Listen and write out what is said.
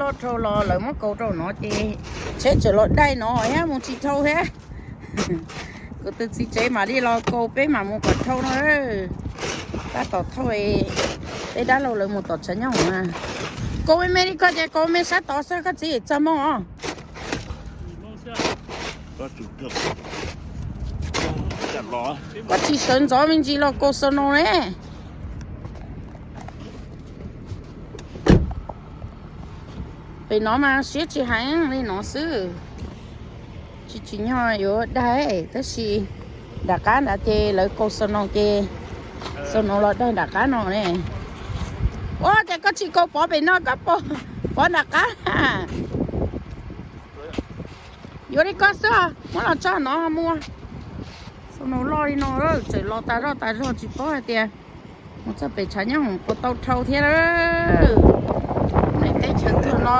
Loj dhau los lawv muab kaus rau no ces tsheb tseem los daig no thiab mus tsis dhau thiab. Kuv tus txiv tsev mam li los kaus peb mam mus kom dhau no. Tab tom thauj peb dab laug lawv mus tom tshav nyooj. Kaus me me li koj ces kaus me sab tod xwb koj txiv, txog moo os. Koj tsis sawv ntxov me ntsis los kaus snow ne. Pem no mas siab tsis heev li no xwb. Tsis tsim nyog yuav daig tab sis nram qab nrad ces lawv kaus snow ces snow los daig nram qab no ne. Ua cas koj tsis kaus pov pem no koj pov nram qab? Yuav li koj xwb, muab los tso no mus. Snow loj li no tseem los tas zoj tas zog tsis paub hais tias mus txog pem tshav nyooj puas tau dhau thiab. Teb chaws tuag no